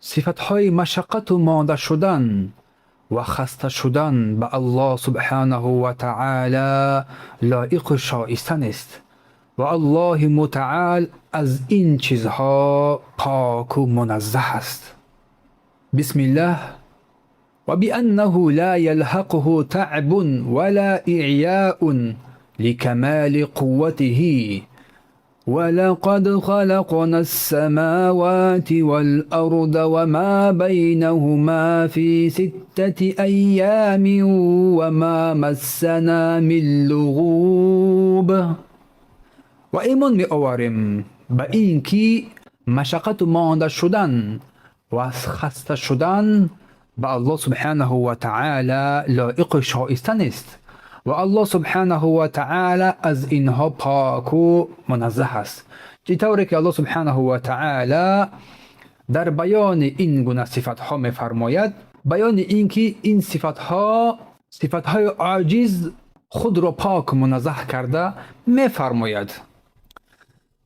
Сифатҳои машаққату монда шудан ва хаста шудан ба Аллоҳ субҳанаҳу ва таъоло лоиқу шоиста нест ва Аллоҳи мутаол аз ин чизҳо поку муназзаҳ аст. Бисмиллаҳ. وبأنه لا يلحقه تعب ولا إعياء لكمال قوته. ولقد خلقنا السماوات والأرض وما بينهما في 6 أيام وما مسنا من لغوب. Ва имон меоварем ба ин ки машаққату монда шудан ва хаста шудан ба Аллоҳ субҳанаҳу ва таъала лоиқу шоиста нест ва Аллоҳ субҳанаҳу ва таъала аз инҳо поку муназзаҳ аст. Чӣ тавре ки Аллоҳ субҳанаҳу ва таъала дар баёни ин гуна сифатҳо мефармояд, баёни ин ки ин сифатҳо сифатҳои оҷиз, худро пок муназзаҳ карда мефармояд: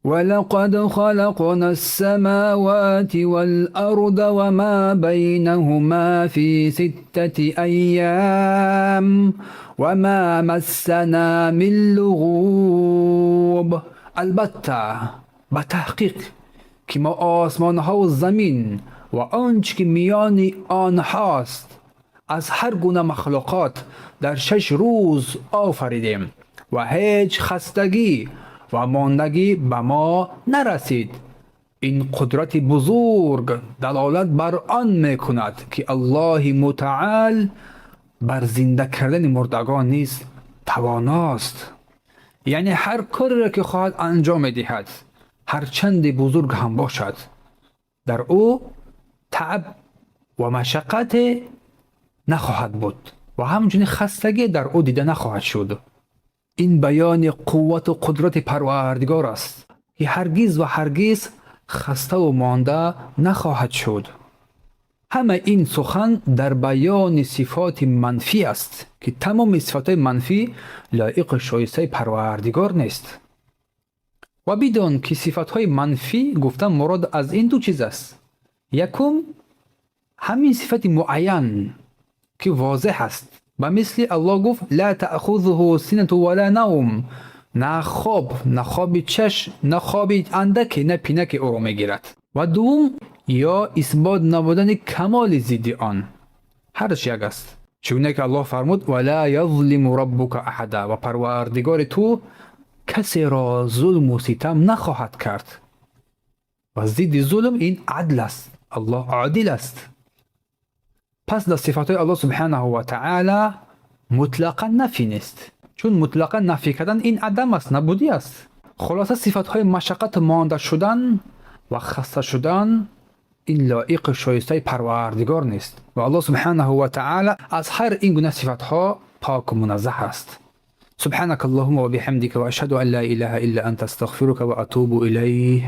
ولقد خلقنا السماوات والأرض وما بينهما في 6 أيام وما مسنا من لغوب. Албатта, ба таҳқиқ ки мо осмонҳову замин ва он чӣ ки миёни онҳост аз ҳар гуна махлуқот дар 6 рӯз офаридем ва ҳеҷ хастагӣ ва мондагӣ ба мо нарасид. Ин қудрати бузург далолат бар он мекунад, ки Аллоҳи мутаол бар зинда кардани мурдагон низ тавоност, яъне ҳар кореро ки хоҳад, анҷом медиҳад, ҳарчанде бузург ҳам бошад, дар ӯ таъб ва машаққате нахоҳад буд ва ҳамчунин хастагӣ дар ӯ дида нахоҳад шуд. Ин баёни қуввату қудрати Парвардигор аст, ки ҳаргиз ва ҳаргиз хаставу монда нахоҳад шуд. Ҳама ин сухан дар баёни сифоти манфӣ аст, ки тамоми сифатҳои манфӣ лоиқу шоистаи Парвардигор нест. Ва бидон, ки сифатҳои манфӣ гуфта мурод аз ин ду чиз аст: якум, ҳамин сифати муайян, ки возеҳ аст, ба мисли Аллоҳ гуфт: لا تأخذه سنة ولا نوم. На хоб, на хоби чашм, на хоби андаке, на пинаке ӯро мегирад. Ва дуввум, ё исбот намудани камоли зидди он. Ҳараш як аст, чугуне ки Аллоҳ фармуд: ولا يظلم ربك أحدا. Ва Парвардигори ту касеро зулму ситам нахоҳад кард. Ва зидди зулм ин адл аст, Аллоҳ одил аст. Пас дар сифатҳои Аллоҳ субҳанаҳу ва таъала мутлақан нафӣ нест, чун мутлақан нафӣ кардан ин адам аст, набудӣ аст. Хулоса, сифатҳои машаққату монда шудан ва хаста шудан ин лоиқу шоистаи Парвардигор нест ва Аллоҳ субҳанаҳу ва таъала аз ҳар ин гуна сифатҳо поку муназзаҳ аст. سبحانك اللهم وبحمدك وأشهد أن لا إله إلا أنت أستغفرك وأتوب إليه.